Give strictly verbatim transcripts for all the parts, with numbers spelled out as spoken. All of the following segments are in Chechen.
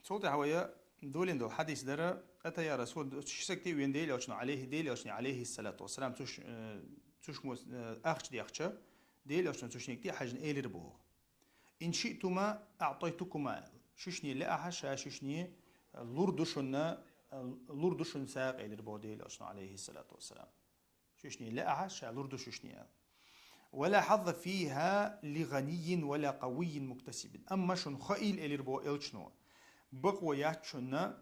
Цул тӀаьхьа вай долин дола хьадис дара: «أتيا رسول», ши саг тӀе а вена Дела Элчано, алейхи, Дела Элчано, алейхи салату вассалам, цуш, э, цуш мо, э, ахча дехча, Дела Элчано цушнега тӀе а хьежна элира боху: «إن شئتما أعطيتكما», аьлла. Шишне лаахь, ша шишне, э, лур ду шуна, э, лур ду шуна сагӀа элира боху Дела Элчано, алейхи салату вассалам. Шишне лаахь, ша лур ду шишне аьлла. «ولا حظ فيها لغني ولا قوي مكتسب». Амма шуна хаийла, элира боху Элчано, бакъо яц шуна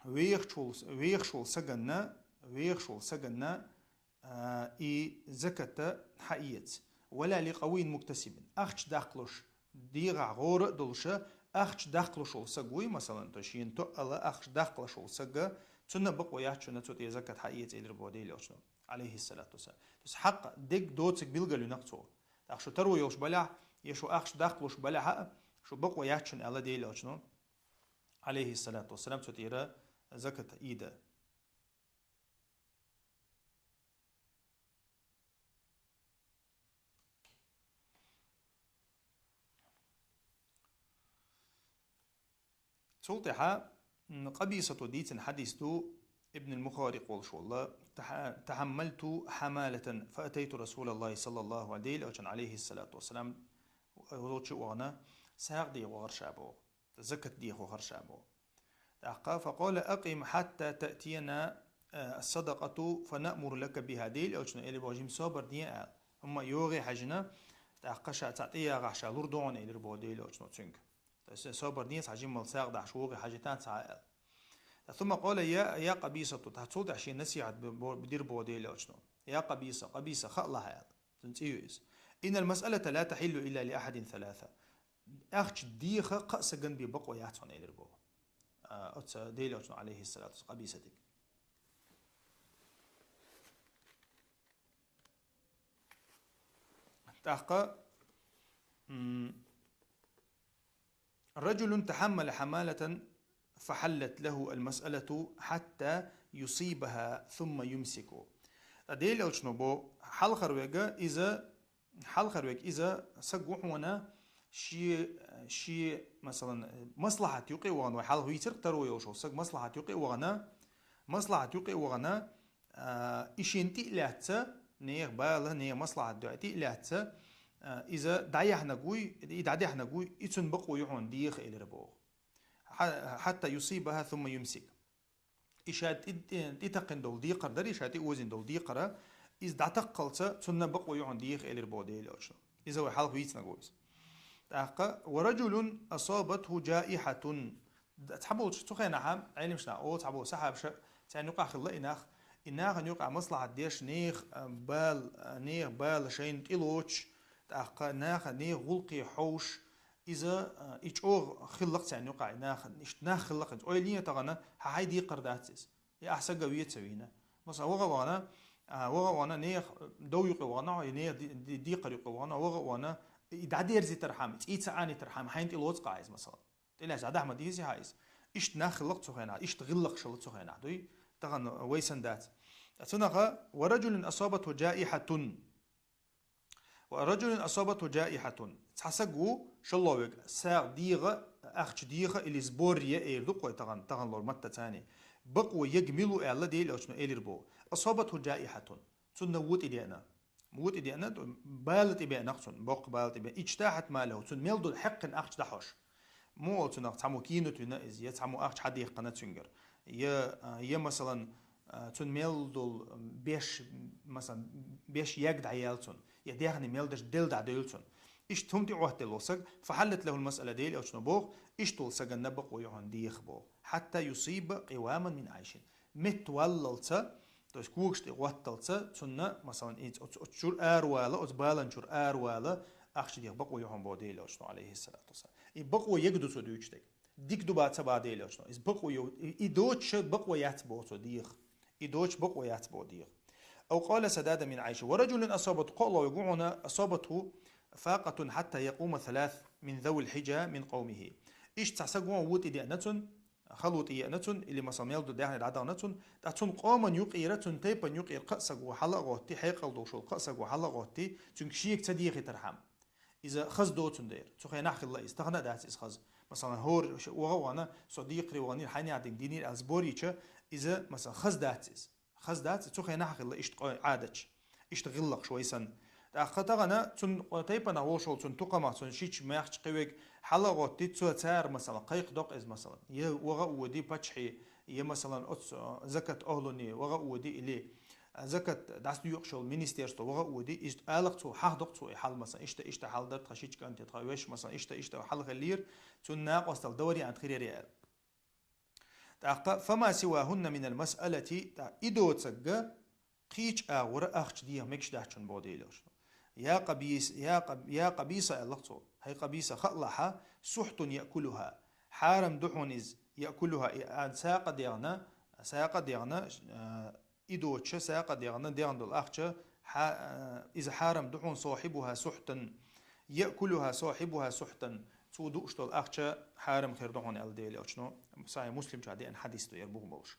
вехаш волу, вехаш волу саганна, вехаш волу саганна, а, и заката хьаэца. «ولا لقوي مكتسب». Ахча даккхалуш дегӀахь гӀора а долуша, ахча даккхалуш волу саг вуй, масалан, то шена тоъала ахча даккхалуш волу сага, цунна бакъо яц шуна цу тӀе закат хьаэца, элира боху Дела Элчано, алейхи салату вассалам. То есть хьакъ дерг доцург билгалвинарг цо. ТӀаккха шу таро йолуш балахь, я шу ахча даккхалуш балахь а, шу бакъо яц шуна аьлла Дела Элчано, алейхи салату вассалам, цу тӀера закат ийда. Цул тӀаьхьа, м, Къабисато дийцина хьадис ду, Ибн ал-Мухаррикъ волуш волла: «تح-، تحملت حمالة فأتيت رسول الله صلى الله عليه», Дела Элчано, алейхи салату вассалам, волчу вахана, сагӀа деха вахара ша боху. Закат деха вахара ша боху. ТӀаккха: «فقال: أقم حتى تأتينا، э, الصدقة فنأمر لك بها». Дела Элчано элира боху: «Жима собар де», аьлла. Амма йогӀе хьаьжна, тӀаккха ша цхьаъ тӀеягӀахь, ша лур ду хьуна, элира боху Дела Элчано цуьнга. То есть собар де, цхьа жиммал сагӀа дахьаш вогӀе хьаьжийтан цхьа аьлла. ТӀаккха: «ثم قال: يا، يا قبيصة», тӀаккха цул тӀаьхьа шен насихьат бу-, бу-, дира боху Дела Элчано. «يا قبيصة, Къабиса, хаалахь», аьлла. Цуьнан цӀе ю иза. «إن المسألة لا تحل إلا لأحد ثلاثة». Ахча деха кхаа сагана бен бакъо яц хьуна, элира боху, а, оцу Дела Элчано, алейхи салату вассалам, Къабисатига. ТӀаккха, м, «رجل تحمل حمالة فحلت له المسألة حتى يصيبها ثم يمسك». Ткъа Дела Элчано боху, хьалхара вега иза, хьалхара вега иза саг ву хьуна, ши, ши, масалан, маслахьат юкъе а вахана, вай хьалха вийцира таро йолуш волу саг маслахьат юкъе а вахана, маслахьат юкъе а вахана, а, и шена тӀе а лаьцна, нехан бала, нехан маслахьат дуьхьа тӀе а лаьцна, а, иза дӀаяьхьнарг вуй, и дӀадаьхьнарг вуй, и цуьнан бакъо ю хьуна деха, элира боху. Хьа-, «حتى يصيبها ثم يمسك». И ша тӀе-, тӀе-, тӀетаккхина долу декхар дарий, ша тӀеозийна долу декхар, иза дӀатаккхалца, цунна бакъо ю хьуна деха, элира боху Дела Элчано. Иза вай хьалха вийцинарг ву иза. ТӀаккха: «ورجل أصابته جائحة». Д-, цхьаболчу цу хенахьа, Ӏелимаш наха олу, цхьаболу сахьабаша, царна юкъахь хилла и нах, и нахана юкъахь маслахьат деш, нехан, а, бала, а, нехан бала шайна тӀелоцуш, тӀаккха наха, нехан гӀуллакхе хьовш, иза, а, и чӀогӀа хилла-кх царна юкъахь, и нахана, иштта нах хилла-кх иза. Ойла е тахана, хьан хьайн декхар дац иза. И ахь сага ве ца вийна. Масала, ваха а вахана, а, ваха а вахана, нехан дов юкъе вахана, и нехан ди-, ди-, декхар юкъе ваха а вахана, и дӀадерзийтархьама, цӀий ца Ӏанайтархьама, хьайна тӀелоцу-кх иза, масала. ТӀелаьцна дӀадахьа ма дезий хьан иза. Иштта нах хилла-кх цу хенахь, иштта гӀиллакхаш хилла цу хенахь, дуй? Тахана вай санна дац. Цунаха: «ورجل أصابته جائحة». «ورجل أصابته جائحة». Цхьа саг ву, шолгӀа вега, сагӀа деха, ахча деха или сбор е эр ду-кх вай тахана, тахана лор матта цани. Бакъо ерг мила ву аьлла, Дела Элчано элира боху: «أصابته جائحة». Цунна ву тӀедеана. Ву тӀедеана, бала тӀебеана-кх цунна, боккха бала тӀебеана. «اجتاحت ماله», цунна мел долу хьекхина ахча дӀахьош. Муха олу цунах, цхьаммо кинат вина иза, я цхьаммо ахча хьадехкана цуьнгара. Я, а, я, масалан, а, цунна мел долу беш, масалан, беш ерг дӀаяьлла цунна, я даьхни мел деш делла дӀадевлла цунна. Иштта хӀума тӀе Ӏоттаделла волу саг, «فحلت له المسألة», Дела Элчано боху, иштта волу саганна бакъо ю хьуна деха боху. «حتى يصيب قواما من عيش». Меттаваллалца, то есть когаш тӀе гӀотталца, цунна, масалан, и оцу, оцу чуьра аравала, оцу балан чуьра аравала, ахча деха бакъо ю хьуна боху Дела Элчано, алейхиссалату вассалам. И бакъо ерг ду цо дуьйцуш дерг. Дика ду бац а боху Дела Элчано. Иза бакъо ю, и, и доцуш бакъо яц боху цо деха. И доцуш бакъо яц боху деха. أو قال سداد من عيش. ورجل أصابته, кхоалгӀа вега ву хьуна, أصابته فاقة حتى يقوم ثلاثة من ذوي الحجة من قومه. Иштта цхьа саг ву хьуна, ву тӀедеана цунна, хало тӀееана цунна, или, масала, мел долу даьхни дӀадахана цунна, ткъа цунна къоман юкъера, цунна тайпан юкъера кхаа саг ву хьала а гӀоттий, хьекъал долуш волу кхаа саг ву хьала а гӀоттий, цуьнга шега ца дехийтархьама. Иза хаза доцун дера. Цу хенахь хилла иза. Тахана а дац иза хаза. Масалан, хӀора ш-, ваха а вахана, со декхаре ваханера, хьайна дин динера аьлла сбор йича, иза, масалан, хаза дац иза. Хаза дац, цу хенахь хилла иштта къо-, Ӏадаташ. Иштта гӀиллакхаш вай санна. ТӀаккха тахана цун къо-, тайпанах волуш волу, цун тукхамах, цун шича, маьхча кхин верг хьала а гӀоттий, цо цара, масалан, кхайкхадо-кх иза, масалан. Я ваха а води паччахье, я, масалан, оцу закат охӀлуне ваха а води или, а, закат дӀасадоькъуш йолу министерство ваха а води, иштта ала-кх цо, хьахадо-кх цо и хьал, масалан, иштта, иштта хьал дара тхан шича кӀанте, тхан вешан, масалан, иштта, иштта хьал хиллера, цунна накъосталла дан вариант хир яра аьлла. ТӀаккха, «فما سواهن من المسألة», тӀаккха и доцург кхечу агӀора ахча деха мегаш дац шуна боху Делан Элчано. «يا قبيص، يا قب-، يا قبيص», аьлла-кх цо. «ХӀай Къабиса, хаалахь, سحت يأكلها». Хьарам ду хьуна иза, «يأكلها», и, а, сагӀа дегӀна, сагӀа дегӀна, а, и доцуш сагӀа дегӀна, дегӀна долу ахча, хьа-, а, иза хьарам ду хьуна, «صاحبها سحتا». «يأكلها صاحبها سحتا», цо дууш долу ахча хьарам хир ду хьуна аьлла Делан Элчано, Сахьихь Муслим чохь деана хьадис ду яра бух болуш.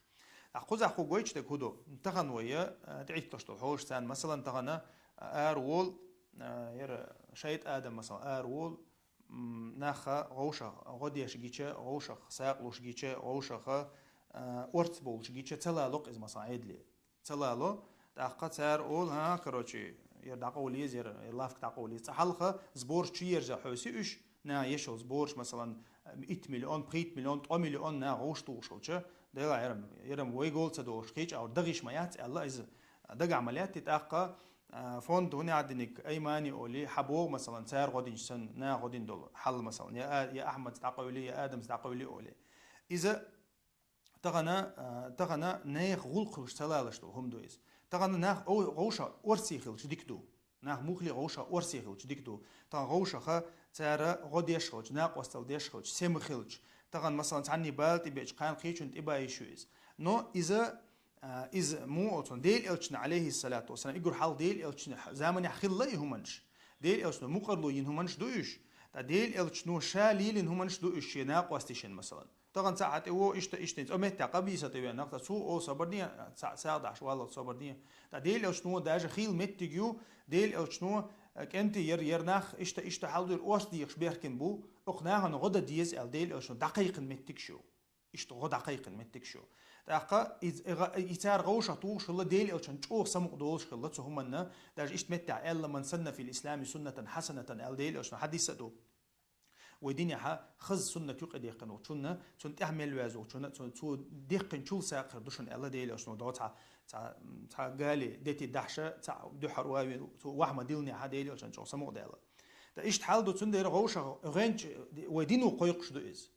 Ткъа кхузахь кху гойтуш дерг хӀун ду? Тахана вай, а, тӀеӀитталуш долу хьолаш царна, масалан, тахана, а, ара волу, а, яра шайтӀа адам, масалан, ара волу, м, нахха гӀовшах гӀо деш гича, гӀовшах сакъалуш гича, гӀовшаха, а, орца болуш гича, ца лало-кх иза, масалан, Ӏедале. Ца лало, тӀаккха цара олу, хӀа, короче, яра дӀакъовла еза, яра, яра лавка дӀакъовла еза. Цкъа хьалха сбораш чу ерза хьовсий уьш, наха еш йолу сбораш, масалан, итт миллион, пхийтта миллион, ткъа миллион наха гӀовш тухуш хилча, Делахь, яра-м, яра-м вай гола ца долуш, кхечу агӀор даха йиш ма яц аьлла, иза дагахь ма лаьттий, тӀаккха, а, фонд хӀун яхь диниг, Аймани олий, хьан богӀу, масалан, цара гӀо динчу санна, наха гӀо дина долу хьал, масалан, я а-, я Ахьмадца дӀакъевли, я Адамца дӀакъевли олий. Иза тахана, а, тахана нехан гӀуллакх хилча ца лалаш долу хӀума ду иза. Тахана нах ов-, гӀовша орций хилча дика ду. Нах муххале гӀовша орций хилча дика ду. Тахана гӀовшаха цара гӀо деш хилча, накъосталла деш хилча, сема хилча. Тахана, масалан, цхьанний бала тӀе беача, кхана кхечунна тӀе бан йиш ю иза. Но иза, а, иза муха оцун Делан Элчана, алейхиссалату вассалам, игур хьалха Делан Элчана заманехь хилла и хӀуманаш. Делан Элчано мукъарло йина хӀуманаш ду уьш. Ткъа Делан Элчано ша лелийна хӀуманаш ду уьш шен накъосташна, масалан. Тахана цхьаъ тӀе во, иштта, иштта, цо меттехь Къабиса тӀе веана нах, ткъа цо о собар де, цхьаъ сагӀа дахьаш валлалц собар де. Ткъа Делан Элчано даже хийла меттиг ю, Делан Элчано, э, кӀентий яра, яра нах, иштта, иштта хьал дуьйр, орца дехаш бехкина бу, окху нахана гӀо дан деза аьлла, Делан Элчано дӀакхайкхина меттиг шу. Иштта гӀо дӀакхайкхина меттиг шу. ТӀаккха и, и, и цара гӀовшах тухуш хилла, Делан Элчано чӀогӀа самукъа долуш хилла цу хӀуманна, даже иштта меттехь аьлла, «من سن في الإسلام سنة حسنة», аьлла Делан Элчано хьадис а ду. Вай динехьа хаза суннат юкъа дехкина волчунна, цунна тӀаьхьа мел ваьза волчунна, цо, цо дехкинчул сакхир ду шуна аьлла Делан Элчано, догӀу цхьа, цхьа, цхьа гали дети дахьша, цхьа дуьхьар вави, цо ваха ма дилнехьа Делан Элчано чӀогӀа самукъа даьлла. Ткъа иштта хьал ду, цундела гӀовшах гӀенча, вай дино кхойкхуш ду иза.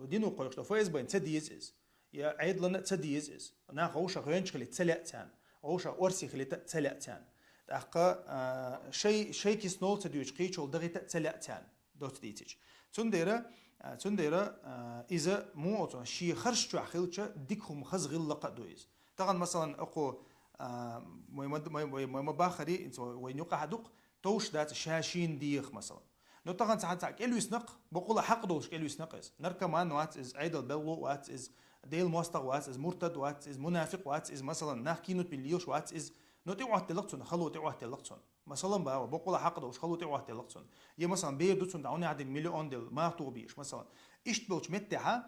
Дино кхойкхуш ду, ФСБ-н ца деза иза. Я Ӏедална а ца деза иза. Нах гӀовшах гӀенча хилийта ца лаьа царна. ГӀовшах орций хилийта ца лаьа царна. ТӀаккха, а, шай, шай киснол ца дуьйцу кхечул дахийта ца лаьа царна. Доцца дийцича. Цундела, а, цундела, а, иза муха оцун шен харш чохь хилча, дика хӀума хаза гӀиллакх а ду иза. Тахана, масалан, окху, а, мой ма, мой, мой, мой ма бахари, инца вай, вайна юкъахь а дукха, товш дац ша шийна деха, масалан. Но тахана цхьа, цхьа кӀелвиснакх, боккъала хьакъ долуш кӀелвиснакх иза. Наркоман вац иза, Ӏедал белло вац иза, Делан мостагӀа вац иза, муртад вац иза, мунафикъ вац иза, масалан, нах кинут бин лелаш вац иза. Но тӀе Ӏоттаделла-кх цунна, хало тӀе Ӏоттаделла-кх цунна. Масалан, баха, боккъала хьакъ долуш хало тӀе Ӏоттаделла-кх цунна. Я, масалан, бер ду цунна, дӀа хӀунда дина миллион делла, мах тугӀа беш, масалан. Иштта болчу меттехьа,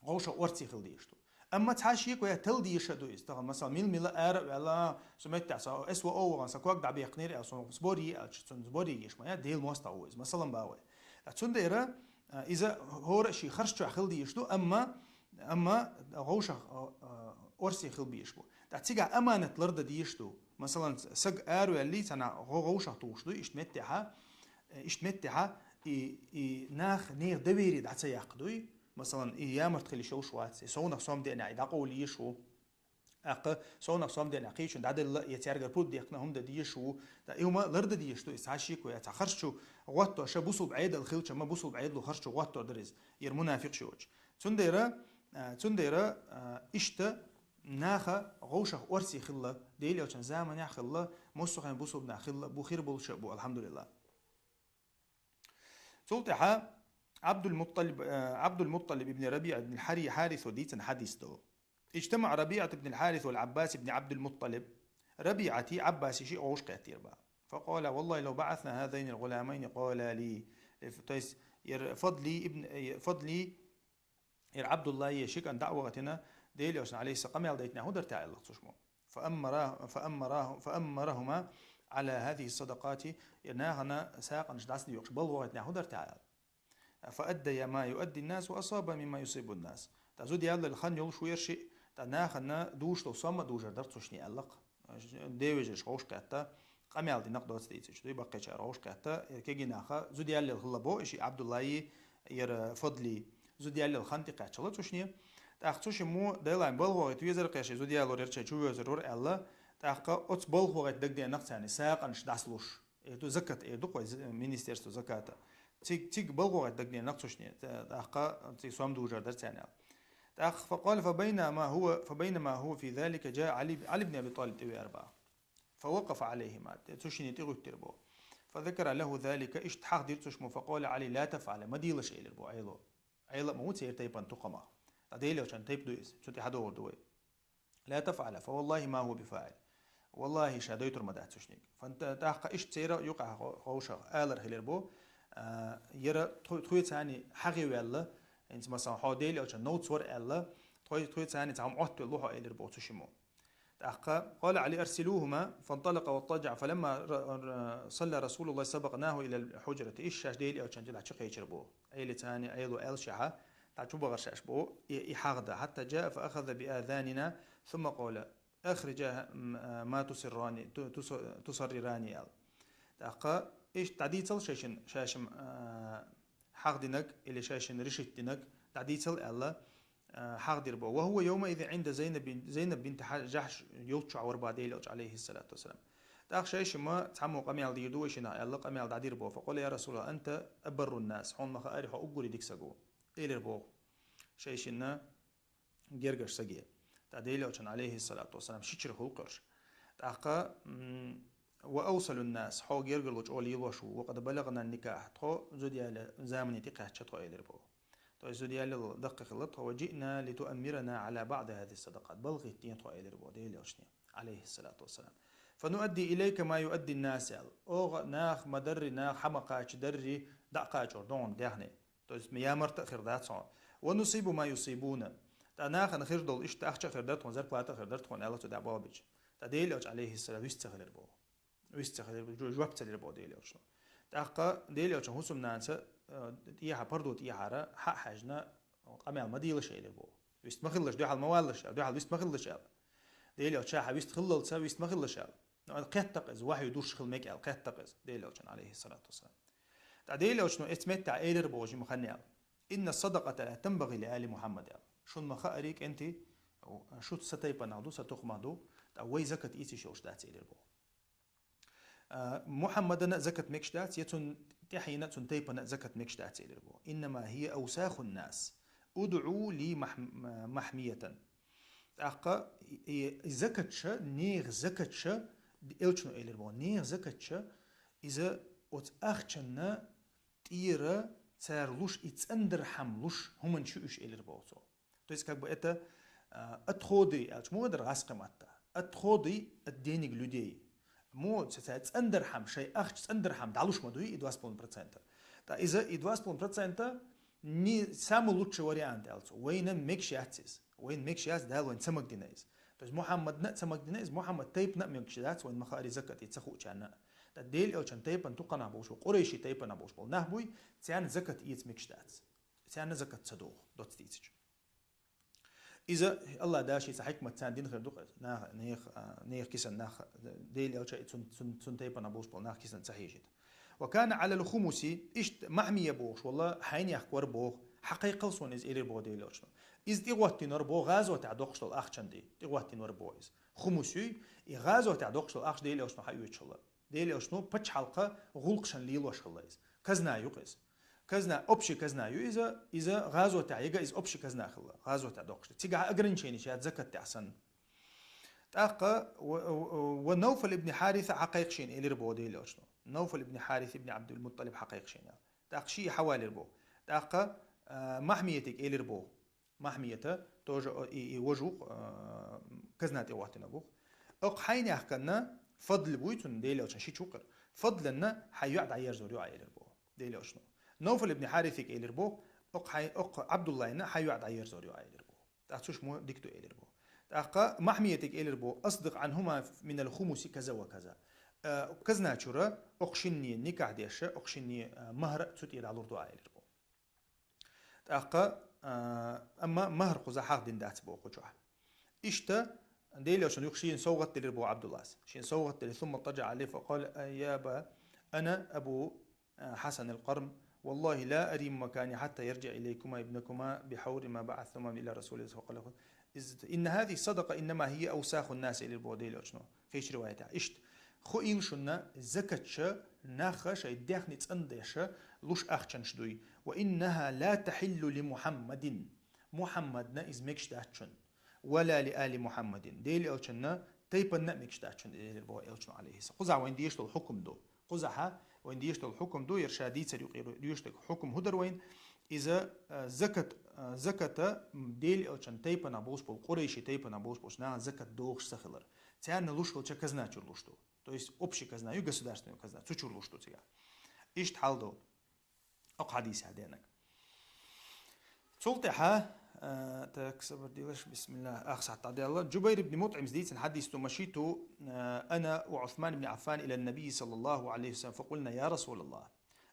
гӀовша орций хила дезаш ду. Амма цхьа шеко я, тала дезаш а ду иза. Тахана, масалан, мила-мила ара а ваьлла, со меттехь, со СВО вахана, сан ког дӀабехкнера аьлла, сон сбор е аьлча, цунна сбор егеш ма я, Делан мостагӀа ву иза, масалан, баха вай. Ткъа цундела, а, иза хӀора а шен харш чохь хила дезаш ду, амма, амма гӀовшах, а, а, орций хила безаш бу. Ткъа цигахь аманат лардан дезаш ду. Масалан, саг араваьллий, цхьана гӀо-, гӀовшах тухуш дуй, иштта меттехьа, иштта меттехьа, и, и нах, нехан доверие дӀа ца яккха дуй, масалан, и ямарт хила йиш йолуш вац, и совнах сом деанехь и дӀакъовла езаш ву. ТӀаккха совнах сом деанехь кхечунна дӀаделла, я цаьргара пурба дехкина хӀума дан дезаш ву. Ткъа и хӀума лардан дезаш ду, иза цхьа шеко я, цхьа харш чу гӀоттор, ша бусулба Ӏедал хилча, ма бусулба Ӏедало харш чу гӀоттор дара иза, яра мунафикъ шу йоцуш. Цундела, а, цундела, а, иштта наха гӀовшах орций хилла, Делан Элчан заманехь хилла, массо а хен бусулба нах хилла, бу хир болуш а бу, алхьамдулиллахӀ. Цул тӀаьхьа Абдул-Мутталиб, э, Абдул-Мутталиб ибн РабиӀа ибн Хари-, Харисо дийцина хьадис ду. اجتمع ربيعة بن الحارث والعباس بن عبد المطلب. РабиӀати Ӏаббаси шиъ гӀовш кхеттера баха. فقال: والله لو بعثنا هذين الغلامين قالا لي. То есть, ер Фадли ибн, э, Фадли, ер Абдуллахи ши кӀант дӀа а вахийтина, Дела Элчанна, алейхи ссалам, къамаьл дайтинехь хӀун дар те аьлла цу шиммо. فأمراه-, فأمراه-, فأمرهما على هذه الصدقات, ер нахана сагӀанаш дӀасадоькъуш балха вахийтинехь хӀун дар те аьлла. فأديا ما يؤدي الناس وأصابا مما يصيب الناس. ТӀаккха зуда яллал хан йолуш ву ер шиъ, тӀаккха нахана дужуш долу сом а дужур дара цу шинна аьлла-кх. Девежарш гӀовш кхетта, къамел динарг доцца дийцича, дуй баккхийчара гӀовш кхетта, кегий наха зуда яллал хилла бо, и шиъ Абдуллахи, яра Фадли, зуда яллал хан тӀекхаччалла цу шинна. ТӀаккха цу шиммо, Дела, балха вахийта везар кхечи, зуда ялор яра чай чу везар вара аьлла, тӀаккха оцу балха вахийта дагадеана-кх царна сагӀанаш дӀасалуш. Э, ду закат, э, ду кхой з-, министерство заката. Циг-, цига балха вахийта дагадеана-кх цу шинна, т-, тӀаккха цига сом дужур дара царна аьлла. ТӀаккха فقال: فبينما هو، فبينما هو في ذلك جاء علي، Али ибн Аби ТӀалиб тӀевеара боху. فوقف عليهما. Цу шинна тӀе гӀуьттира боху. فذكر له ذلك. Иштта хьахдира цу шиммо. فقال علي: لا تفعلا. Ма делаш, элира боху Ӏело. Ӏела а ма ву церан тайпана тукхамах. ТӀаккха Дела Элчанан тайпа ду иза. Цу тӀе хьадогӀур ду вай. لا تفعلا، فوالله ما هو بفاعل. Валлахи, ша дойтур ма дац цу шинниг. Фан-, тӀаккха иштта церан юкъахь хо-, ховшах алар хилира бо, а, яра тхо-, тхоьца цхьаьна хьагӀ ваьлла, хӀинца, масалан, хьо Дела Элчанан новца вара аьлла, тхо-, тхоьца цхьаьна цхьа хӀума Ӏоттавелла ву хьо, элира бо цу шиммо. ТӀаккха قال علي: أرسلوهما. فانطلق واضطجع، فلما ر-، ر-، صلى رسول الله سبقناه إلى الحجرة. Иштта шаьш Дела Элчанна тӀе дӀа чу кхечира бо. Ӏелица цхьаьна Ӏело аьлла шаьхьа, дӀа чу бахара шаьш бо, и, и хьагӀ дан. حتى جاء فأخذ بآذاننا ثم قال: أخرجا م-، ما تسران، ت-، تس-، تسرران, аьлла. ТӀаккха иштта дӀадийцал шайшин, шайшим, а, хьагӀ динарг или шайшин решить динарг дӀадийцал аьлла, а, хьагӀ дира бо. وهو يومئذ عند زينب بن-، Зайнаб бинт Хьа-, Жахьш йолччохь вара боху Дела Элча, алейхиссалату вассалам. ТӀаккха шайшима цхьаммо къамел дийр ду вай шиннах аьлла, къамел дӀадира бо. فقال: يا رسول الله، أنت أبر الناس. Хьуна ма хаъара, хьо уггаре дика саг ву, элира боху шайшинна гергарчу саге. ТӀаккха Дела Элчанна, алейхиссалату вассалам, шичара хуьлу кхуьуш. ТӀаккха, м, وأوصل الناس, хьо гергарло чӀогӀа лелош ву, وقد بلغنا النكاح, тхо зуда яла замане тӀекхаьчча тхо, элира боху. То есть зуда яллал даккха хилла тхо, وجئنا لتؤمرنا على بعض هذه الصدقات, балхийтта тхо, элира боху Дела Элчане, алейхиссалату вассалам. فنؤدي إليك ما يؤدي الناس, аьлла. Оха нах ма-дарра, нах хьа ма-кхача-дарра, дӀа а кхачор ду хьуна дехне. То есть, ямарта а хир дац хьуна. ونصيب ما يصيبون. ТӀаккха нахана хир долу иштта ахча а хир дара тхуна, зарплата а хир дара тхуна, аьлла цо дӀа боху бича. ТӀаккха Дела Элча, алейхиссалам, вист ца хилира боху. Вист ца хилира боху, жо-, жоп ца дира боху Дела Элчано. ТӀаккха Дела Элчан хӀусамнанца, э, тӀехьа, пардо тӀехьара, хьа а хьаьжна, къамел ма делаш, элира боху. Вист ма хилалаш, дуьхьал ма валалаш, дуьхьал вист ма хилалаш, аьлла. Дела Элча ша хьан вист хиллалца, вист ма хилалаш, аьлла. Ну, кхетта-кх иза, вахью дурш хила мега аьлла, кхетта-кх иза, Дела Элчан, алейхиссалату вассалам. ТӀаккха Дела Элчано эцу меттехь элира боху жима хан аьлла: إن الصدقة لا تنبغي لآل محمد, аьлла. Шуна ма хаъара, кӀентий, шуьца сан тайпанах ду, сан тухумах ду, ткъа вай закат ийца йиш йолуш дац, элира боху. А, Мухьаммадана а закат мегаш дац, я цунна тӀаьхьенна а, цунна тайпана а закат мегаш дац, элира боху. إنما هي أوساخ الناس. ادعوا لي مح-, محمية. ТӀаккха и, и закаташ, нехан закаташ, Элчано элира боху, нехан закаташ, иза оцу ахчанна тӀера цара луш, и цӀандархьама луш хӀуманаш ю уьш, элира боху цо. То есть, как бы это, а, отходы аьлча, муха дара гӀазкхийн матта? Отходы от денег людей. Муха ца, ца цӀандархьама, шайн ахча цӀандархьама дӀалуш ма дуй и два с половиной процента. Ткъа иза и два с половиной процента не самый лучший вариант аьлла цо. Вайна мегаш яц иза. Вайна мегаш яц, Дала вайна ца магадина иза. То есть Мухьаммадна а ца магадина иза, Мухьаммад тайпана а мегаш дац, вайна ма хаъара, закат и ца хуучарна а. Ткъа Дела Элчан тайпана тукханах болуш болу, къурайши тайпанах болуш болу нах буй, царна закат эца мегаш дац. Царна закат ца догӀу, доцца дийцича. Иза Аллах Дала шен цхьа хьикмат царна дина хир ду-кх иза. Нах, нех, а, нех кисан нах, Дела Элча цун, цун, цун тайпанах болуш болу нах кисан ца хьежийта. وكان على الخمس, иштта Махьмия бохуш волу хьайнех кор боху, хьакхайкхал суна иза, элира боху Дела Элчано. Иза тӀегӀоттийнор боху гӀазотехь доккхуш долу ахчанна тӀе. ТӀегӀоттийнор боху иза. Хумус юй, и гӀазотехь доккхуш долу ахча Дела Элчано хьаоьцуш хилла. Дела Элчано пачхьалкхан гӀуллакхашна лелош хилла иза. Казна ю-кх иза. Казна, общий казна ю иза, иза гӀазотехь яга, иза общий казна хилла, гӀазотехь доккхуш. Цигахь ограниченеш яц закатехь санна. ТӀаккха ва, ва, ва Навфал ибн Хьариса хьакхайкха шена, элира боху Дела Элчано. Навфал ибн Хьарис ибн Абдул-Мутталиб хьакхайкха шена. ТӀаккха шиъ хьавалийра боху. ТӀаккха, а, Махьмиятига элира боху. Махьмията тоже, о, и, и важа ву-кх, а, казна тӀе хӀоттийнарг ву-кх. Окху хьайнехканна Фадл буй, цунна Дела Элчан шича ву-кх. Фадланна хьай йоӀ дӀаерзор ю Ӏа, элир боху Делан Элчано. Навфал ибн Хьарисига элир боху, окху хьай, окху Ӏабдуллайна хьай йоӀ дӀаерзор ю Ӏа, элир боху. ТӀаккха цуьш мо дика ду, элир боху. ТӀаккха Махьмиятига элир боху, асдикъ Ӏанхума минал хумуси каза ва каза. Э, казна чура окху шинне никахь деш, окху шинне, э, махьар цу тӀера дӀалур ду Ӏа, элир боху. ТӀаккха, а, амма махьар кхуза хьахдина дац боху чохь. Иштта Делан Элчано юха шена совгӀат делира боху Ӏабдуллас. Шена совгӀат делира, сумма тажа Ӏалайхи факъала: «Я аба, ана Абу, а, Хьасан ал-Къарн, валлахи ла ариху макани хьатта ярджиъа илайкума ибнакума бихьабари ма баъастума иля Расулиллахи саллаллаху Ӏалайхи ва саллам. Из, инна хазихи садакъа, иннама хия авсахун нас», — элира боху Делан Элчано. Кхечу риваятехь иштта: «Хуийла шуна, закат ша наха шайн дегӀна цӀандеш луш ахчанаш дуй. Ва иннаха ла тахьиллу ли Мухьаммадин». Мухьаммадна иза мегаш дац шуна. «Ва ла ли али Мухьаммадин». Делан Элчанна тайпанна а мегаш дац шуна, элира боху Элчано, Ӏалайхи салам. Кхузахь вайна дезаш долу хьукум ду. Кхузахь вайна дезаш долу хьукум ду, яра ша дийцар юкъера доьшург хьукум хӀун дара вайна? Иза, а, закат, а, заката, м, Делан Элчанан тайпанах болуш болу, къурайши тайпанах болуш болуш нахана закат догӀуш ца хилар. Царна луш хилча казна чуьра луш ду. То есть общий казна ю, государственный казна, цу чуьра луш ду цигахь. Иштта хьал ду. Окху хьадисехь денаг. Цул тӀаьхьа, а, так, сабар делаш, бисмилла, ах сахьт дӀадаьлла. Джубайр ибн МутӀимс дийцина хьадис ду: «Машиту, а, ана ва Усман ибн Аффан иля Наби саллаллаху Ӏалайхи ва саллам, факъулна: я Расулаллах,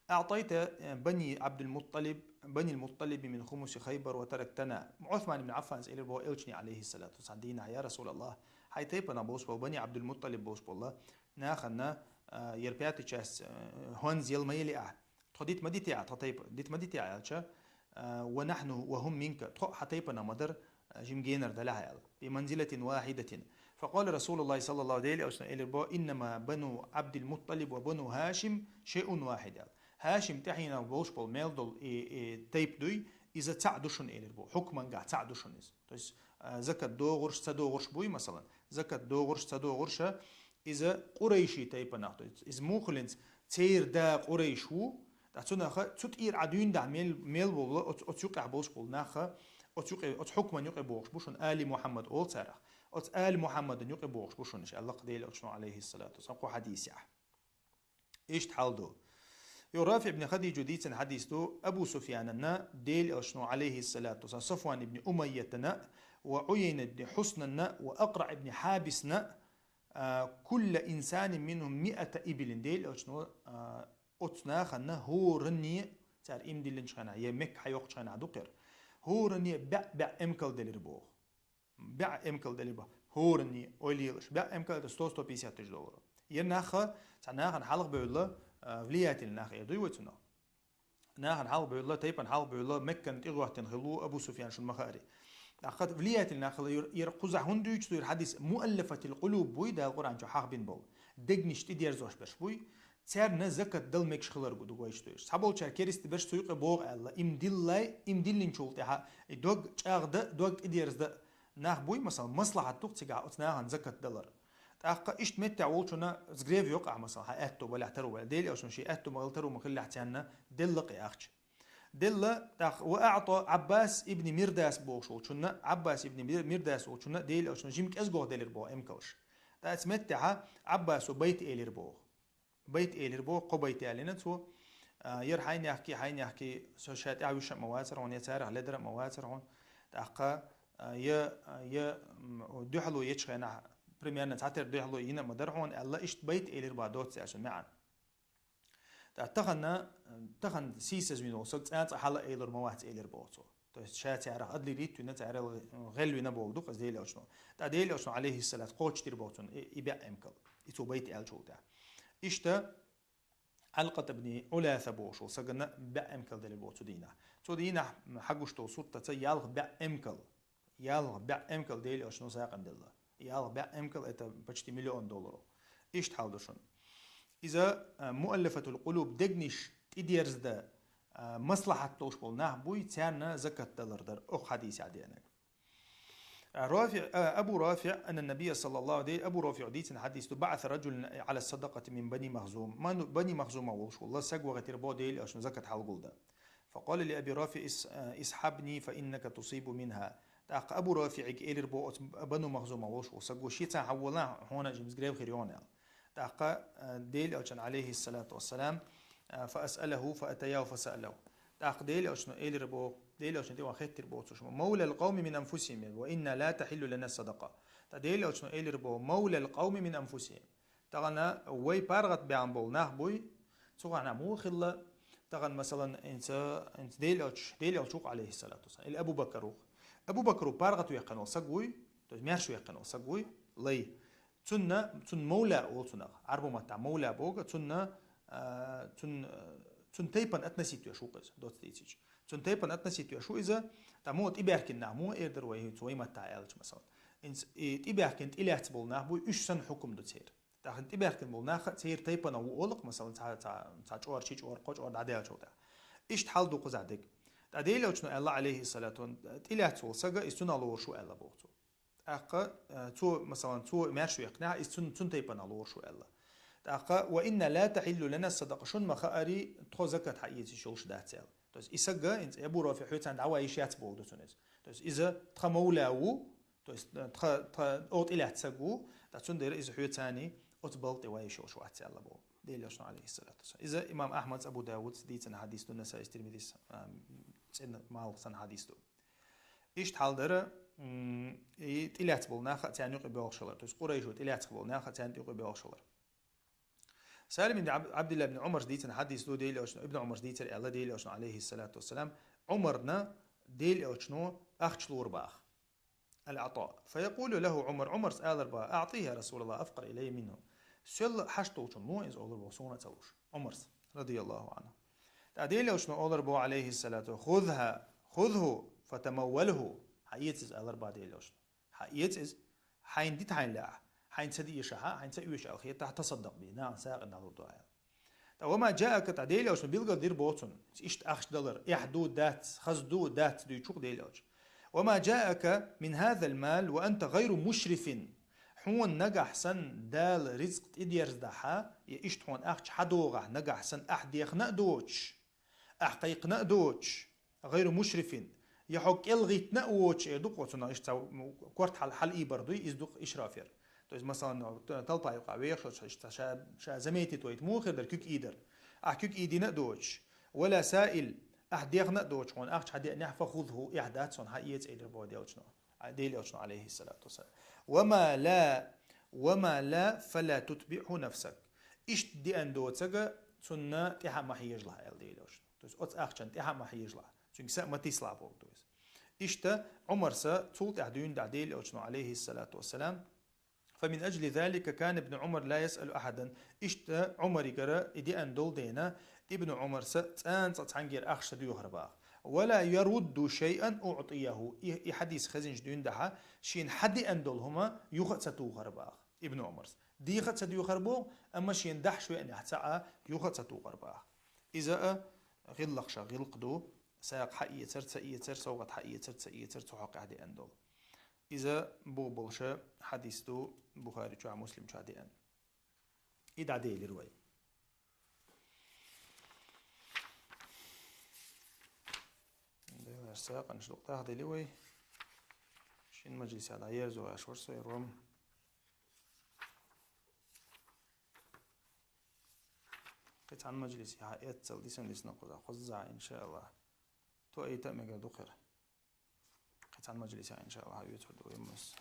аътайта, а, бани Абдул Мутталиб, бани Мутталиб мин хумуси Хайбар ва тарактана». Усман ибн Аффанс элира боху Элчане, Ӏалайхи салату ва салам, дийнахь: «Я Расулаллах, хьайн тайпанах болуш болу, бани Абдул Мутталиб болуш болу нахана, а, яра пятая часть, а, хӀонз яла ма яли ахь? Тхо дита ма дитий ахь, тхан тайпа дита ма дитий ахь?» — аьлча, а, «ва нахьну ва хӀум минка», тхо а хьан тайпанах ма дара, а, жима генара далахь аьлла, «би манзилатин вахьидатин». Факъала Расулуллахи саллаллаху, Делан Элчано элира боху: «Иннама бану Абдил Мутталиб ва бану Хашим шайъун вахьид», — аьлла. Хашим тӀаьхьенах болуш болу мел долу и, и тайпа дуй, иза цхьаъ ду шуна, элира боху. Хьукмангахь цхьаъ ду шуна иза. То есть, а, закат догӀурш, ца догӀурш буй, масалан. Закат догӀурш, ца догӀурша, иза къурайши тайпанах, то есть иза мухалинца церан да Къурайш ву, ткъа цунаха цу тӀера Ӏа дуьйна дахь мел, мел волу, оцу, оцу юкъехь болуш болу наха, оцу юкъе, оцу хьукман юкъе бохуш бу шуна, али Мухьаммад олу царах. Оцу али Мухьаммадан юкъе бохуш бу шуна, аьлла-кх Делан Элчано, Ӏалайхи салату ва салам, кху хьадисехь. Иштта хьал ду. Йо, Рафи ибн Хадижа дийцина хьадис ду, Абу Суфьянанна, Делан Элчано, Ӏалайхи салату ва салам, Сафван ибн Умайятана ва Ӏуяйна ибн Хьуснанна ва Акъраъ ибн Хьабисна, а, кулла инсанин минхум миата ибилин, Делан Элчано, а, оцу нахана хӀоранне, цара иман диллинчу хенахь, я Мекка хьайоккхучу хенахь ду кхера, хӀоранне баьӀ-баьӀ эмкал делира боху. БаьӀ эмкал делира боху. ХӀоранне, ойла елаш, баьӀ эмкал это сто, сто пятьдесят тысяч долларов. Я наха, цхьа нахана хьалха бевлла, а, влиятельный нах эр дуй вай цунах. Нахана хьалха бевлла, тайпана хьалха бевлла, Меккана тӀе гӀоьттина хилла ву Абу Суфьян, шуна ма хаъара. ТӀаккха влиятельный нах хила, яра, яра кхузахь хӀунда дуьйцу ду, яра хьадис муаллафатил къулуб буй, Дала Къуръан чу хьахбина болу. Дегнаш тӀедерзош берш буй, царна закат дала мегаш хилар ду гойчу дуьйцу. Цхьаболчара кериста берш цу юкъе богӀу аьлла, иман диллай, иман диллинчул тӀаьхьа и дог чӀагӀда, дог тӀедерзда нах буй, масалан, маслахьат ду-кх цигахь оцу нахана закат далар. ТӀаккха иштта меттехь волчунна згрев йокъахь, масалан, хьан аьтту балехь, таро балехь. Делан Элчано шен аьтту ма хилла, таро ма хиллехь царна делла-кх и ахча. Делла, тӀаккха ва аъта Ӏаббас ибн Мирдас бохуш волчунна, Ӏаббас ибн Мир-, Мирдас волчунна Делан Элчано жима кӀезгох делира боху эмкалш. ТӀаккха оцу меттехь Ӏаббасо байт элира боху. Байт элира боху, кхо байт аьллина цо. А, яра хьайнехкий, хьайнехкий, со ша тӀаьхьа вуьйш а ма вацара хьуна, я царах ледара а ма вацара хьуна. ТӀаккха, а, я, а, я, м, дуьхьало ечу хенахь, примерно цхьатера дуьхьало йина а ма дара хьуна, аьлла, иштта байт элира боху доцца аьлла шун маьӀна. ТӀаккха тахана, тахана сийсазвина волу саг цкъа а хьала а элур ма вац, элира боху цо. То есть ша царах адлилийта вина, царал гӀел вина болу ду-кх иза Делан Элчано. ТӀаккха Делан Элчано, Ӏалайхи салат, кхочушдира боху цунна и, и баьӀ эмкал. И цо байт аьллачул тӀаьхьа. Иштта Ӏалкъат ибн Ӏуласа бохуш волу сагана баьӀ эмкал делира боху цу дийнахь. Цу дийнахь хьагуш долу суртаца ялх баьӀ эмкал. Ялх баьӀ эмкал Делан Элчано сагӀина делла. Ялх баьӀ эмкал, это почти миллион долларов. Иштта хьал ду шуна. Иза, а, муаллафатул къулуб, дегнаш тӀедерзда, а, маслахьат долуш болу нах буй, царна закат далар дара, окху хьадисехь деанарг. А, Рафи, а, Абу Рафи, анна Набия саллаллаху алейхи, Абу Рафи дийцина хьадис ду, баъаса раджулун ала садакъати мин бани Махзум. Ману-, бани Махзума волуш волу саг вахийтира бо Делан Элчано закат хьалгулда. Факъала ли Аби Рафи ис-, а, исхьабни фа иннака тусибу минха. ТӀаккха Абу Рафиъига элира бо оцу Бану Махзума волуш волу саго, шеца хьавола, хьуна жимс грев хир йогӀун аьлла. ТӀаккха, а, Дела Элчан, алейхиссалату вассалам, а, فأسأله فأتياه فسأله. ТӀаккха Дела Элчано элира боху, Дела Элчан тӀе ван хеттира боху цо шу: «مولا القوم من أنفسهم، وإنا لا تحل لنا الصدقة». ТӀаккха Дела Элчано элира боху: «مولا القوم من أنفسهم». Тахана вай паргӀат баьхна болу нах буй, цу хана муха хилла, тахана, масалан, инца, инца Дела Элча, Дела Элча ву-кх, алейхиссалату вассалам, или Абу Бакар ву-кх. Абу Бакару паргӀат ваьккхина волу саг вуй, то есть маьрша ваьккхина волу саг вуй, лай. Цунна, цунна мавла олу цунах. Ӏарбу маттахь мавла боху, цунна, а, цун, а, цун тайпана относить веш ву-кх иза, доцца дийцича. Цун тайпана относить веш ву иза, тӀаккха муха тӀебаьхкина нах, муха эр дара вай, цу вай маттахь аьлча, масалан. Инца, и тӀебаьхкина, тӀелаьцна болу нах буй, уьш санна хьукум ду церан. ТӀаккха тӀебаьхкина болу нах а церан тайпана ву олу-кх, масалан, цхьа, цхьа, цхьа чкъор, ши чкъор, кхо чкъор дӀадаьллачул тӀаьхьа. Иштта хьал ду кхузахь дерг. ТӀаккха Дела Элчано аьлла, алейхиссалату, тӀелаьцна волу сага, иза цунах лоруш ву аьлла боху цо. ТӀаккха, э, цо, масалан, цо маьрша ваьккхинехь, иза цун, цун тайпана лоруш ву аьлла. ТӀаккха: «وإنا لا تحل لنا الصدقة», шуна ма-хаъара, тхо закат хьаэца йиш йолуш дац аьлла. То есть и сага, инца Абу Рафи хьоьцарна дӀаван йиш яц боху ду цунна иза. То есть иза тхан мавла ву, то есть, э, тха, тха оха тӀелаьцна саг ву, ткъа цундела иза хьоьцарна оцу балха тӀе ван йиш йолуш вац аьлла боху Дела Элчано, алейхиссалату вассалам. Иза имам Ахьмада, Абу Дауд дийцина хьадис ду, Насаис, Тирмизис, а, цӀена малх санна хьадис ду. Иштта хьал дара, м, и тӀелаьцна болу нах а царна юкъе боьлхуш хилар. То есть къурайшо тӀелаьцна болу нах а царна юкъе боьлхуш хилар. Салим ибн Аб-, Абдулла ибн Умарс дийцина хьадис ду, Дела Элчано, ибн Умарс дийцира аьлла, Дела Элчано, алейхиссалату вассалам, Умарна Дела Элчано ахча лора баха. العطاء. فيقول له عمر, Умарс алар баха: «أعطه يا رسول الله، أفقر إلي منه». Сол хьашт долчунна ло иза, олар боху, суна а ца луш. Умарс, радияллаху анху. ТӀаккха Дела Элчано олар боху, алейхиссалату: «خذها، خذه فتموله». Хьаэца иза, алар баха Дела Элчано. Хьаэца иза, хьайна дита хьайна лаахь, хьайна ца дезаш ахь, хьайна ца оьшу аьлла хетахь, тасаддакъ бе, нахана сагӀина дӀалур ду аьлла. ТӀаккха: «وما جاءك», тӀаккха Дела Элчано билгалдира боху цунна, иштта ахча далар, эхь ду, дац, хаза ду, дац дуьйцуш Дела Элчано. «وما جاءك من هذا المال وأنت غير مشرف». Хьуна нагахь санна Дала рицкъ тӀедерзадахь, я иштта хьуна ахча хьадогӀахь нагахь санна, ахь дехна а доцуш, ахь кхайкхина а доцуш, гӀайру мушрифин, я хьо кӀелгӀиттина а воцуш, эр ду-кх оцунах, иштта цхьа корта хьал, хьал ийбар дуй, иза ду-кх ишраф яр. То есть, масалан, т-, талпа юкъахь вехаш, иштта ша, ша заметить вайта муха хир дара, куьг ийдар. Ахь куьг ийдина а доцуш, ولا سائل, ахь дехна а доцуш, хьуна ахча хьадеанехь, فخذه, эхь дац хьуна, хьаэца, элира боху Дела Элчано. А, Дела Элчано, алейхиссалату вассалам. «وما لا، وما لا فلا تتبعه نفسك». Иштта деана доцург цунна тӀаьхьа ма хьежалахь, аьлла Дела Элчано. То есть оцу ахчанна тӀаьхьа ма хьежалахь, цуьнга са а ма тислахь боху, то есть. Иштта Умарса цул тӀаьхьа дуьйна дӀа Дела Элчано, алейхиссалату вассалам: «فمن أجل ذلك كان ابن عمر لا يسأل أحدا». Иштта Умаригара и деана долу дена, Ибн Умарса цӀанца цхьаьнгара ахча ца доьхура баха. «ولا يرد شيئا أعطيه». И, и хьадис хезинчу дуьйна дӀа шена хьадеана долу хӀума юха а ца тухура баха Ибн Умарс. Деха а ца доьхура боху, амма шена дахьаш веанехь цхьа а юха а ца тухура баха. Иза а гӀиллакхех гӀиллакх ду, сагӀа хьаэцар, ца эцар, совгӀат хьаэцар, ца эцар, цу хьокъехь деана долу. Иза бух болуш хьадис ду Бухари чохь, Муслим чохь деана. И дӀаделира вай. Делара сагӀанаш дукха дахделира вай. Шина мажлисехь дӀаерзо гӀаш вара со и ром. Кхин цхьана мажлисехь эццал дисина дисна кхуза, кхузза, иншааллахӀ. Тоъийта а мегар ду кхера. Кхин цхьана мажлисехь, иншааллахӀ, оьцур ду вай муьс.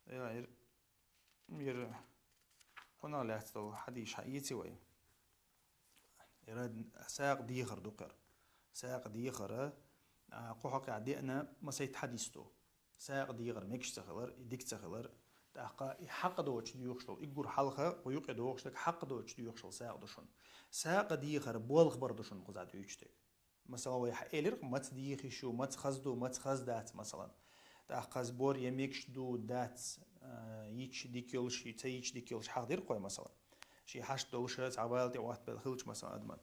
Ира, ира, ира, кхунах лаьцна долу хьадис хьаийци вай. Ира сагӀа дехар ду кхера. СагӀа дехара, а, кху хьокъехь деана масийтта хьадис ду. СагӀа дехар мегаш ца хилар, и дика ца хилар, тӀаккха и хьакъ доцуш доьхуш долу, и гур хьалха кху юкъе догӀуш дерг хьакъ доцуш доьхуш долу сагӀа ду шуна. СагӀа дехар болх бар ду шуна кхузахь дуьйцуш дерг. Масала, вай хьаэлира, маца дийхиш ю, маца хаза ду, маца хаза дац, масалан. ТӀаккха хаза бор я мегаш ду, дац, а, йича дика йолуш, ца йича дика йолуш хьахдира кхой, масалан. Шен хьашт долуш, цхьа вала тӀе ваттабелла хилча, масалан, адаман.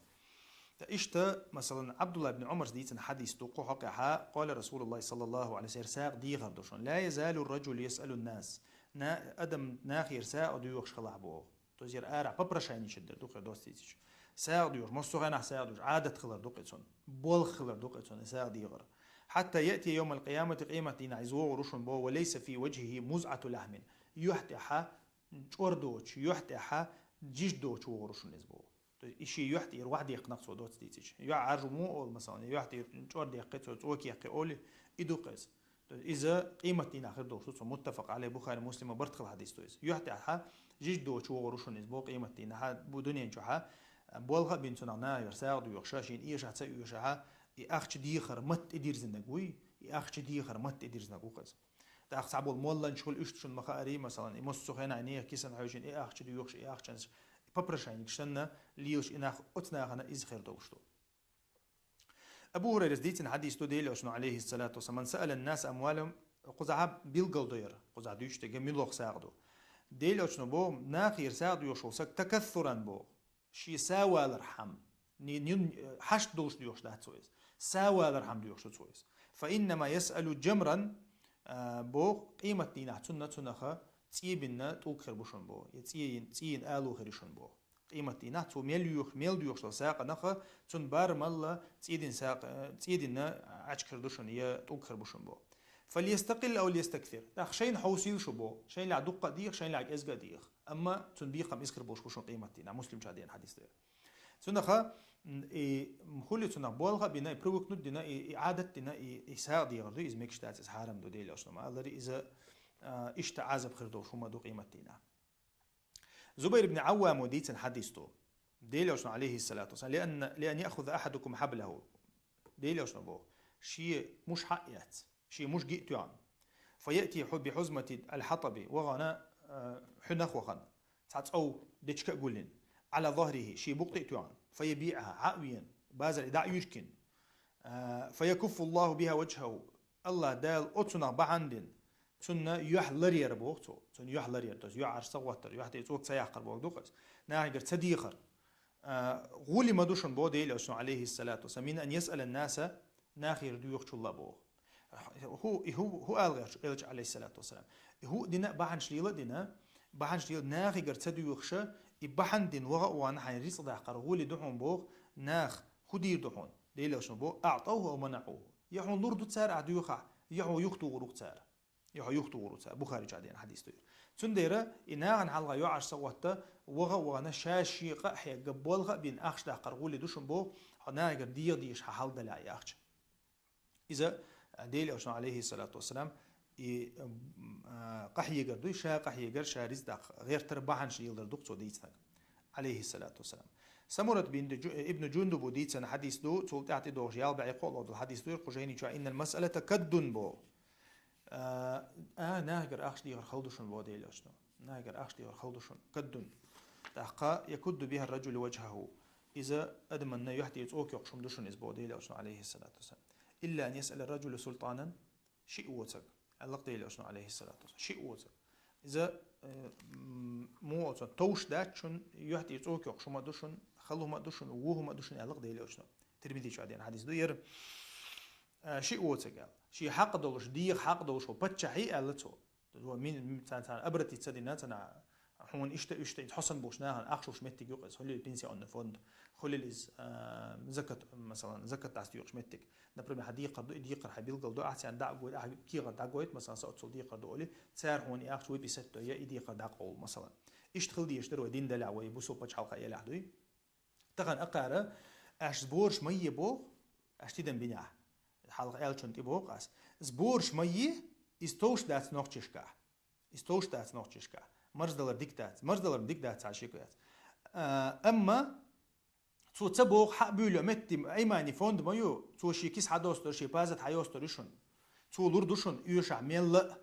Ткъа иштта, масалан, Абдулла ибн Умарс дийцина хьадис ду, кху хьокъехьа, къала Расулуллахи саллаллаху алейхи ва саллям, сагӀа дехар ду шуна. «Ла язалу ар-раджулу ясъалу ан-нас». На-, адам нахера сагӀа доьхуш хилахь боху. То есть яра арахь попрошайничать дара ду кхера доцца дийцича. сагӀа доьхуш, массо а хенахь сагӀа доьхуш, Ӏадат хилар ду-кх цунна, болх хилар ду-кх цунна сагӀа дехар. حتى يأتي يوم القيامة, къематдийнахь иза вогӀур ву шуна боху, وليس في وجهه مذعة لحم, юьхь тӀехь чӀор доцуш, юьхь тӀехь жижиг доцуш вогӀур ву шуна иза боху. То есть и шен юьхь тӀера вахь деккхина-кх цо доцца дийцича. Юьхь Ӏаржо мо олу, масалан, юьхь тӀера чӀор деккхи цо, цӀока яьккхи олий, и ду-кх иза. То есть иза къематдийнахь хир долуш ду цо, متفق عليه, Бухари, Муслима барт хилла хьадис ду иза. Юьхь тӀехь жижиг доцуш вогӀур ву шуна иза боху къематдийнахь, бу дуьнен чохь болх а бина цунах нахера сагӀа доьхуш, шена эшахь ца оьшахь, и ахча дехар матта тӀедирзинарг вуй, и ахча дехар матта тӀедирзинарг ву-кх иза. ТӀаккха цхьаболу молланаш хуьлу, уьш шуна ма-хаарий, масалан, и массо а хенахь нехан кисана хьаьвзина и ахча доьхуш, и ахчанаш, и попрошайникаш санна лелаш и нах, оцу нахана иза хир долуш ду. Абу ХӀурайрас дийцина хьадис ду, Делан Элчано, عليه الصلاة والسلام: من سأل الناس أموالهم, кхузахь билгал до яра, кхузахь дуьйцуш дерг муьлха сагӀа ду. Делан Элчано боху, нахера сагӀа доьхуш волу саг, تكثرا боху, шен савалархьама, ни-, ни-, хьашт долуш доьхуш дац цо иза. Савалархьама доьхуш ду цо иза. فإنما يسأل جمرا, а, боху, къематдийнахь цунна цунах цӀе бина тӀулг хир бу шуна боху, я цӀе йина, цӀе йина алу хир ю шуна боху. Къематдийнахь цо мел йоьхуш, мел доьхуш долу сагӀанах цунна барамалла цӀе дина сагӀа, цӀе дина Ӏачка хир ду шуна, я тӀулг хир бу шуна боху. فليستقل أو ليستكثر. ТӀаккха шайна хьовсийла шу боху, шайнахь дуккха а деха, шайнахь кӀезга а деха. Амма цунна бекхам иза хир болуш бу шуна къематдийнахь, Муслим чу деана хьадис ду. Цунах, м, и, м, хуьлу цунах болх а бина, и привыкнуть дина, и, и Ӏадат дина, и, и сагӀа дехар ду, иза мегаш дац, иза хьарам ду, Делан Элчано ма-аллара, иза, а, иштта Ӏазап хир долуш хӀума ду къематдийнахь. Зубайр ибн Ӏаввамо дийцина хьадис ду. Делан Элчано, عليه الصلاة والسلام: لأن، لأن يأخذ أحدكم حبله. Делан Элчано боху, шен муш хьа а эцна, шен муш ги а тоьхна. فيأتي بحزمة الحطب, вахана, а, хьуьнах вахана, цхьа цӀов дечка а гулйина, على ظهره, шен букъ тӀе а тоьхна, فيبيعها, хьа а вена, базар и дӀа а йиркина, а, فيكف الله بها وجهه, АллахӀ Дала оцунах бахьана дина, цунна юьхь ларъяр боху цо, цунна юьхь ларъяр, то есть юьхь Ӏаш ца хӀоттар, юьхь тӀе цӀока ца яккхар боху ду-кх иза, нахе гӀар ца дехар. А, гӀули ма ду шуна боху Делан Элчано, عليه الصلاة والسلام, من أن يسأل الناس, нахера доьхучул а боху. ХӀу, и хӀу, хӀу ала гӀерташ Элча, عليه الصلاة والسلام? И хӀу а дина, бахьанаш лела а дина, бахьанаш лела нахе гӀар ца доьхуша, и бахьана дина ваха а вана хьайн рицкъ даккхар гӀули ду хьуна боху, нах хӀу дийр ду хьуна? Делан Элчано боху: أعطوه أو منعوه. Я хьуна лур ду цара ахь доьхахь, я хьо юхатухур ву-кх цара. Я хьо юхатухур ву цара. Бухари чу деана хьадис ду иза. Цундела и нахана хьалха юьхь Ӏаш ца хӀотта, ваха а вахана, ша шен къа а хьегна, болх а бина, ахча даккхар гӀули ду шуна боху, хьо нахе гӀар деха дезаш хьан хьалдалехь и ахча. Иза, а, Делан Элчано, عليه الصلاة والسلام, и, м, а, къахьегар ду, ша къахьегар, ша рицкъ даккха гӀертар бахьанаш леладар ду-кх цо дийцинарг, عليه الصلاة والسلام. Самурат бин Джу-, ибн Джундубо дийцина хьадис ду, цул тӀаьхьа тӀедогӀуш ялх бӀе кхоалгӀа долу хьадис ду, Хужайни чу: إن المسألة كد боху. А, а, нахе гӀар ахча дехар хала ду шуна боху Делан Элчано. Нахе гӀар ахча дехар хала ду шуна. كد. ТӀаккха: يكد بها الرجل وجهه. Иза адаманна юьхь тӀера цӀока йоккхуш хӀума ду шуна иза боху Делан Элчано, عليه الصلاة والسلام. إلا أن يسأل الرجل سلطانا, шиъ воцург, аьлла-кх Делан Элчано, عليه الصلاة والسلام, шиъ воцург. Иза, э, м, муха оцу товш дац шуна, юьхь тӀера цӀока йоккхуш хӀума ду шуна, хала хӀума ду шуна, вон хӀума ду шуна, аьлла-кх Делан Элчано. Тирмизи чу деана хьадис ду яра. Э, шиъ воцург аьлла. Шен хьакъ долуш, деха хьакъ долуш волу паччахье аьлла цо. Мин-, царна, царна обратиться дина, царна хьуна иштта, иштта, хьо санна болчу нахана ахча луш меттиг ю-кх иза, хуьлийла пенсионный фонд, хуьлийла иза, а, закат, масалан, закат дӀасадоькъуш меттиг. Например, хьан декхар ду, и декхар хьан билгал ду, ахь царна дӀа а гойту, ахь кехат дӀагойту, масалан, сан оццул декхар ду олий, цара хьуна и ахча выписать до, я и декхар дӀакъовла, масалан. Иштта хила дезаш дара вай дин далехь, вай бусалба пачхьалкхе елахь дуй. Тахана акхара, аш сбораш ма е боху, аш тидам бинехь. Хьалха аьллачунна тӀе боху ас. Сбораш ма е, иза товш дац нохчашкахь. Иза товш дац нохчашкахь. Марздалар дика дац. Марздалар дика дац, цхьа шеко яц. А, амма цо ца боху хьа а буьйло метти Аймани фонд ма ю, цо шен киса хьадостур, шен пазат хьайостур ю шуна. Цо лур ду шуна, оьшахь мелла а.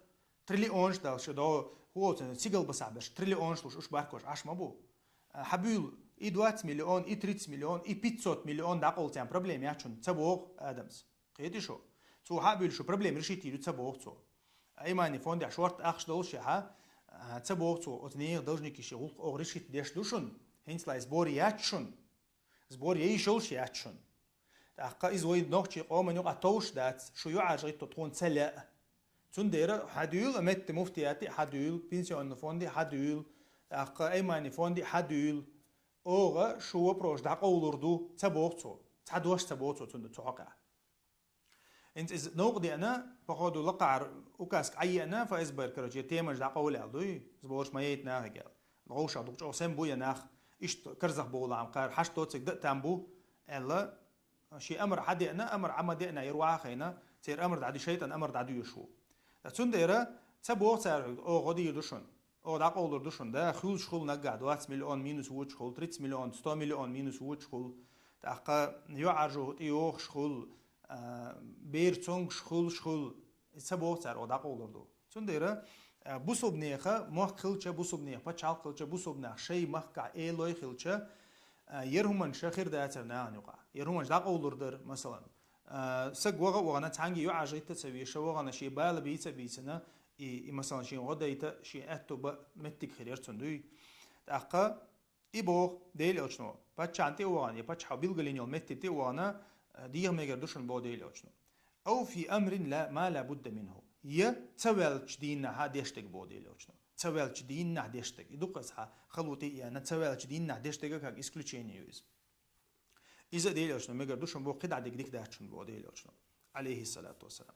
Триллионаш далш, до, хӀу оцу сигал басахь берш, триллионаш луш, уьш баркош Ӏаш ма бу. А, хьан буьйлу, и двадцать миллион, и тридцать миллион, и пятьсот миллион дӀакъовла царна проблема яц шуна, ца боху адамас. Кхетий шу? Цо хьа а буьйлу, шу проблема решить йийр ю, ца боху цо. Аймани фондехь шортта ахча долуш яхьа, а, ца боху цо, оцу нехан должникийн шен гӀуллакх оха решить деш ду шуна, хӀинцалай сбор яц шуна. Сбор яйиш йолуш яц шуна. ТӀаккха иза вай нохчийн къоман юкъахь товш дац, шу юьхьӀаьржа гӀитто тхуна ца лаьа. Цундела хьадуьйла, метта муфтияте хьадуьйла, пенсионный фонде хьадуьйла, тӀаккха Аймани фонде хьадуьйла. Оха шу вопрос дӀакъовлур ду, ца боху цо. Цхьа дош ца боху цо цунна цу хьокъехь. ХӀинца иза новкъа деана, походу, лакхахьара указка Ӏайеана, ФСБ-ра, короче, темаш дӀакъовла аьлла дуй, иза бохуш ма яйта нахе аьлла. ГӀовшах дукха чӀогӀа сема бу я нах, иштта карзах бовла Ӏам кхара, хьашт доцург дан а там бу, аьлла, шен амар хьадеана, амар Ӏама деана, яр ваха хайна, церан амар дӀаду, шайтӀан амар дӀадуьйш ву. Ткъа цундела ца боху цара хьуьга, оха гӀо дийр ду шуна. Оха дӀакъовлур ду шуна, да, хуьлуш хуьлу наггахь двадцать миллион минус вучу хуьлу, тридцать миллион, сто миллион минус вучу хуьлу. ТӀаккха йоӀаржо тӀе йохуш хуьлу, а, бер цонгуш хуьлуш хуьлу. Ца боху цара, оха дӀакъовлур ду. Цундела, а, бусулбанеха мохк хилча, бусулбанеха пачхьалкх хилча, бусулбанех шайн махкахь элой хилча, а, яр хӀуманаш хир дацара нахана юкъахь. Яр хӀуманаш дӀакъовлур дара, масалан. А, саг ваха а вахана, цхьаьнгге йоӀ жийтта а ца веша, вахана шен бала бийца а бийцина, и, и, масалан, шен гӀо дайта, шен аьтту бан меттиг хир яра цунна дуй. ТӀаккха и боху Делан Элчано, паччахьна тӀе а вахана, я паччахьо билгалйина йолу метте тӀе а вахана, а, деха мегар ду шуна боху Делан Элчано. «Ау фи амрин ла, ма ла будда минху». Я ца ваьллачу дийнахьа деш дерг боху Делан Элчано. Ца ваьллачу дийнахь деш дерг. И дукха аса хьан хало тӀе а еана, ца ваьллачу дийнахь деш дерг а как исключение ю иза. Иза а Делан Элчано мегар ду шуна боху, кхидӀа дерг дика дац шуна боху Делан Элчано, алейхиссалату вассалам.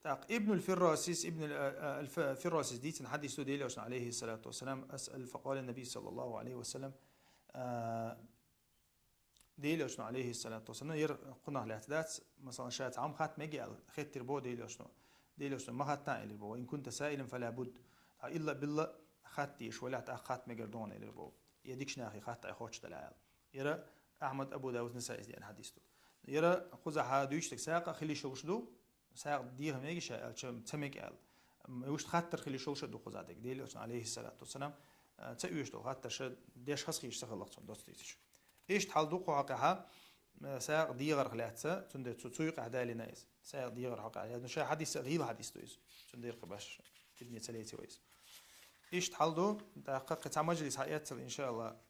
ТӀаккха Ибнул Фиррасис, Ибнул, а, а, аль-Ф-, Фиррасис дийцина хьадис ду Делан Элчано, алейхиссалату вассалам, асъал, факъала Наби саллаллаху алейхи ва саллям, а, Делан Элчано, алейхиссалату вассалам, яр кхунах лаьцна дац, масалан, ша цхьа хӀума хатта мега аьлла, хеттира боху Делан Элчано. Делан Элчано ма хатта элира боху, ин кунта саилан фала буд. Ткъа илла-билла хатта дезаш валахь, тӀаккха хатта мегар ду хьуна элира боху. Я дикачу нахе хатта айхьа хоттуш далахь аьлла. Яра Ахьмад, Абу Давуд, Насаис деана хьадис ду. Яра кхузахьа дуьйцург сагӀа хила йиш йолуш ду, сагӀа деха мега ша аьлча, ца мега аьлла. М, вуьшта хаттар хила йиш йолуш а ду кхузахь дерг. Делан Элчано, алейхиссалату вассалам, а, ца оьшуш долу хаттарш деш хазахеташ ца хилла цунна доцца дийцича. Иштта хьал ду кху хьокъехьа, а, сагӀа дегӀарх лаьцна, цундела цу, цу юкъахь далийна иза. СагӀа дегӀар хьокъехь. Я, ну, ша хьадис а гӀийла хьадис ду иза. Цундела кхин баш дибне ца леций вай иза. Иштта хьал ду, тӀаккха кхин цхьа мажлис хьаэццал, иншаалла.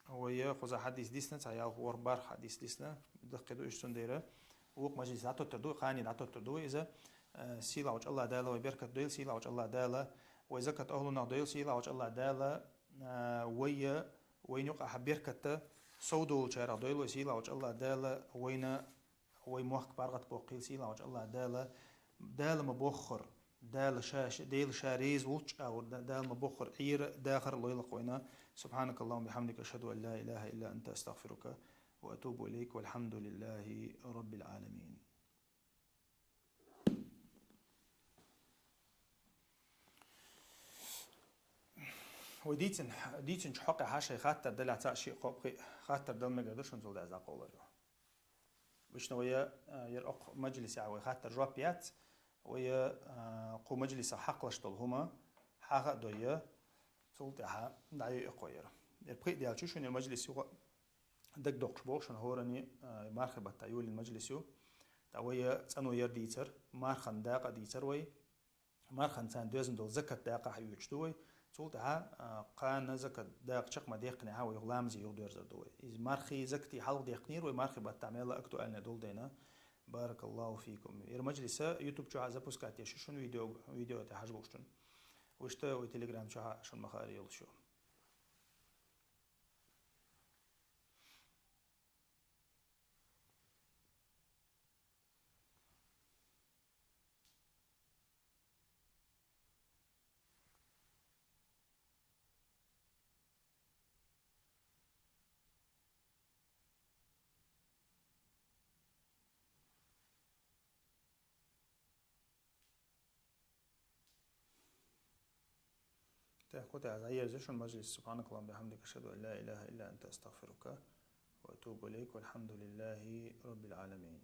Вай кхуза хьадис дисна, цхьа ялх ворхӀ барх хьадис дисна, даккхий ду уьш цундела. Вукху мажлис дӀатоттар ду, кхане дӀатоттар ду иза. Э, сийлахьчу Аллах Дала вай беркат дойла, сийлахьчу Аллах Дала вай закат ахлунах дойла, сийлахьчу Аллах Дала, э, вай, вайна юкъахь беркатта сов долучарах дойла вай, сийлахьчу Аллах Дала вайна вай мохк паргӀат боккхийла, сийлахьчу Аллах Дала, Дала ма боххура, Дала ша, Дела ша реза волчу агӀор, Да-, Дала ма боххура Ӏера, дахар лойла вайна. Субханакаллахумма бихамдика, ашхаду ан ла илаха илла анта, астагфирука ва атубу илайк, валхамдулиллахи раббил аламин. Вай дийцин-, дийцинчу хьокъехьа шайн хаттар далахь, цхьа шиъ кхоъ пхиъ хаттар дала мегар ду шуна, цул дӀа дӀакъовлар ю. Вешан вай, а, яра окху мажлисехь вай хаттар жоп яц, вай, а, кху мажлисах хьакхалаш долу хӀума хьаха а дойя, цул тӀаьхьа дӀайо и кхо яра. Яра пхиъ даьлча шуна яра мажлис юха дагадоккхуш боху шуна хӀоранна, а, мархи баттахь йолийна мажлис ю. ТӀаккха вай цӀано яра дийцар, мархан дакъа а дийцар вай. Мархан царна доьзна долу закат дакъа хьаоьцуш ду вай. Цул тӀаьхьа, а, кхана закат дакъа чекх ма-деккхинехьа, вай юха ламазе юхадоьрзур ду вай. Иза мархий, закатий хьалха дехкинера вай, мархий баттахь мелла актуальный долу дайна. Баракаллаху фикум. Яра мажлиса YouTube чохь запускать деш ю шуна видео, видео тӀе хьажа лууш шуна. Вуьшта вай Telegram чохь шуна ма-хаара йолуш ю. ТӀаккха кху тӀехь дӀаерза шуна мажлис. Субханакаллахумма бихамдика, ашхаду ан ла илаха илла анта, астагфирука ва атубу илайк. Валхамдулиллахи раббил аламин.